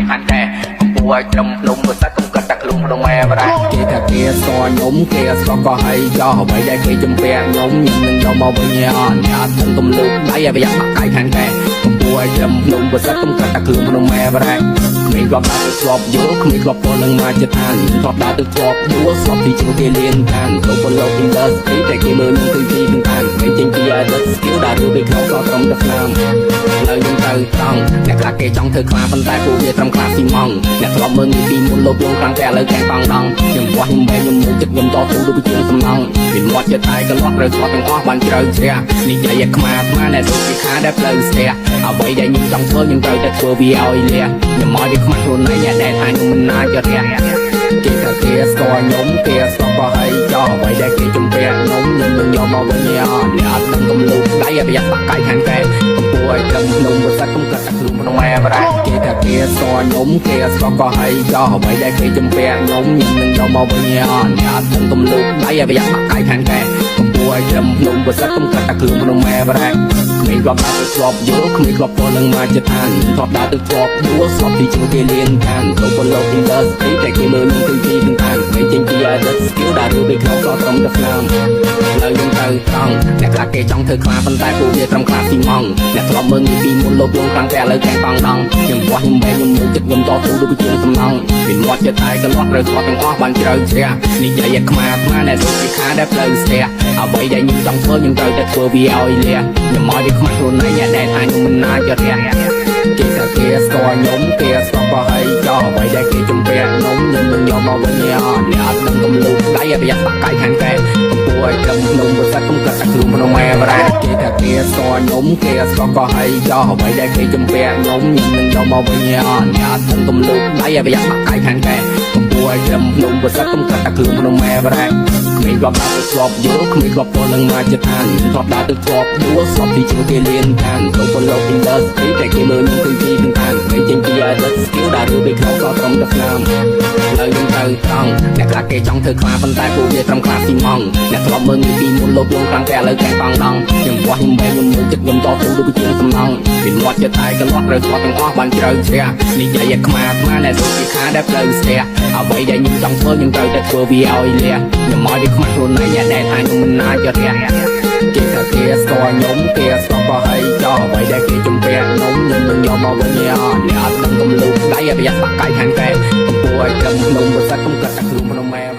ខាងកែកំពួរឲ្យត្រឹមភ្នំបើសិតកុំគិតតែខ្លួនក្នុងម៉ែបរ៉ាគេថាគេស្គាល់ខ្ញុំគេស្គាល់ក៏ហើយចោះអ្វីដែលគេជំពាក់ខ្ញុំខ្ញុំនឹងយកមកវិញអត់អ្នកអត់ដឹងកុំលើកដៃឲ្យប្រយ័ត្នបាក់កាយខាងកែកំពួរឲ្យត្រឹមភ្នំបើសិតកុំគិតតែខ្លួនក្នុងម៉ែបរ៉ាក្មេងធ្លាប់ដើរទៅធ្លាប់យល់ក្មេងធ្លាប់ពលនឹងមកចិត្តឋានធ្លាប់ដើរទៅធ្លាប់យល់ស្លាប់ទីជួគេលៀនឋានទៅពលលោក industry តែគេមើលនឹងគឺទីនឹងឋានមិនចេញពី idol skill ដើររឿពីក្នុងសត្រឹមតែស្នាមលើខ្ញុំទៅត្រង់អ្នកខ្លះគេចង់ធ្វើខ្លាប៉ុន្តែពួកវាត្រឹមខ្លាស៊ីម៉ងអ្នកធ្លាប់មើលងាយពីមុនលោភលងខ្លាំងតែឥឡូវកាំងតង់ដងខ្ញុំវាស់ខ្ញុំបែខ្ញុំមើលចិត្តខ្ញុំតស៊ូដូចជាសំណងមានមាត់ចិត្តតែកន្លោះត្រូវស្គាល់ទាំងអស់បានជ្រៅជ្រះនិយាយឲ្យខ្មាអាត្មាដែលដូចជាខាដែលផ្លូវស្ទះអ្វីដែលខ្ញុំចង់ធ្វើខ្ញុំត្រូវតែធ្វើវាឲ្យលះខ្ញុំឲ្យវាខ្មាស់ខ្លួនឯងអ្នកដែលថាខ្ញុំមិនអាចរះគេថាគេស្គាល់ខ្ញុំគេស្គាល់ក៏ហើយចោះអ្វីដែលគេជំពាក់ខ្ញុំខ្ញុំនឹងយកមកវិញអត់អ្នកអត់ដឹងកុំលូកដៃឲ្យប្រយ័ត្នបាក់កាយខាងកែកំពួរឲ្យត្រឹមភ្នំបើសិតកុំគិតតែខ្លួនក្នុងម៉ែបរ៉ាគេថាគេស្គាល់ខ្ញុំគេស្គាល់ក៏ហើយចោះអ្វីដែលគេជំពាក់ខ្ញុំខ្ញុំនឹងយកមកវិញអត់អ្នកអត់ដឹងកុំលូកដៃឲ្យប្រយ័ត្នបាក់កាយខាងកែកំពួរឲ្យត្រឹមភ្នំបើសិតកុំគិតតែខ្លួនក្នុងម៉ែបរ៉ាក្មេងធ្លាប់ដើរទៅធ្លាប់យល់ក្មេងធ្លាប់ពលនឹងមកចិត្តឋានធ្លាប់ដើរទៅធ្លាប់យល់ស្លាប់ទីជួគេលៀនឋានទៅពលលោក industry តែគេមើលនឹងគឺទីនឹងឋានមិនចេញពី idol skill ដើររឿពីក្នុងសត្រឹមតែស្នាមលើខ្ញុំទៅត្រង់អ្នកខ្លះគេចង់ធ្វើខ្លាប៉ុន្តែពួកវាត្រឹមខ្លាស៊ីម៉ងអ្នកធ្លាប់មើលងាយពីមុនលោភលងខ្លាំងតែឥឡូវកាំងតង់ដងខ្ញុំវាស់ខ្ញុំបែខ្ញុំមើលចិត្តខ្ញុំតស៊ូដូចជាសំណងមានមាត់ចិត្តតែកន្លោះត្រូវស្គាល់ទាំងអស់បានជ្រៅជ្រះនិយាយឲ្យខ្មាអាត្មាដែលដូចជាខាដែលផ្លូវស្ទះអ្វីដែលខ្ញុំចង់ធ្វើខ្ញុំត្រូវតែធ្វើវាឲ្យលះខ្ញុំឲ្យវាខ្មាស់ខ្លួនឯងអ្នកដែលថាខ្ញុំមិនអាចរះគេថាគេស្គាល់ខ្ញុំគេស្គាល់ក៏ហើយចោះអ្វីដែលគេជំពាក់ខ្ញុំខ្ញុំនឹងយកមកវិញអត់អ្នកអត់ដឹងកុំលូកដៃឲ្យប្រយ័ត្នបាក់កាយខាងកែកំពួរឲ្យត្រឹមភ្នំបើសិតកុំគិតតែខ្លួនក្នុងម៉ែបរ៉ាគេថាគេស្គាល់ខ្ញុំគេស្គាល់ក៏ហើយចោះអ្វីដែលគេជំពាក់ខ្ញុំខ្ញុំនឹងយកមកវិញអត់អ្នកអត់ដឹងកុំលូកដៃឲ្យប្រយ័ត្នបាក់កាយខាងកែកំពួរឲ្យត្រឹមភ្នំបើសិតកុំគិតតែខ្លួនក្នុងម៉ែបរ៉ាក្មេងធ្លាប់ដើរទៅធ្លាប់យល់ក្មេងធ្លាប់ពលនឹងមកចិត្តឋានធ្លាប់ដើរទៅធ្លាប់យល់ស្លាប់ទីជួគេលៀនឋានទៅពលលោក industry តែគេមើលនឹងគឺទីនឹងឋានមិនចេញពី idol skill ដើររឿពីក្នុងសត្រឹមតែស្នាមលើខ្ញុំទៅត្រង់អ្នកខ្លះគេចង់ធ្វើខ្លាប៉ុន្តែពួកវាត្រឹមខ្លាស៊ីម៉ងអ្នកធ្លាប់មើលងាយពីមុនលោភលងខ្លាំងតែឥឡូវកាំងតង់ដងខ្ញុំវាស់ខ្ញុំបែខ្ញុំមើលចិត្តខ្ញុំតស៊ូដូចជាសំណងមានមាត់ចិត្តតែកន្លោះត្រូវស្គាល់ទាំងអស់បានជ្រៅជ្រះនិយាយឲ្យខ្មាអាត្មាដែលដូចជាខាដែលផ្លូវស្ទះអ្វីដែលខ្ញុំចង់ធ្វើខ្ញុំត្រូវតែធ្វើវាឲ្យលះខ្ញុំឲ្យវាខ្មាស់ខ្លួនឯងអ្នកដែលថាខ្ញុំមិនអាចរះគេថាគេស្គាល់ខ្ញុំគេស្គាល់ក៏ហើយចោះអ្វីដែលគេជំពាក់ខ្ញុំខ្ញុំនឹងយកមកវិញអត់អ្នកអត់ដឹងកុំលូកដៃឲ្យប្រយ័ត្នបាក់កាយខាងកែកំពួរឲ្យត្រឹមភ្នំបើសិតកុំគិតតែខ្លួនក្នុងម៉ែ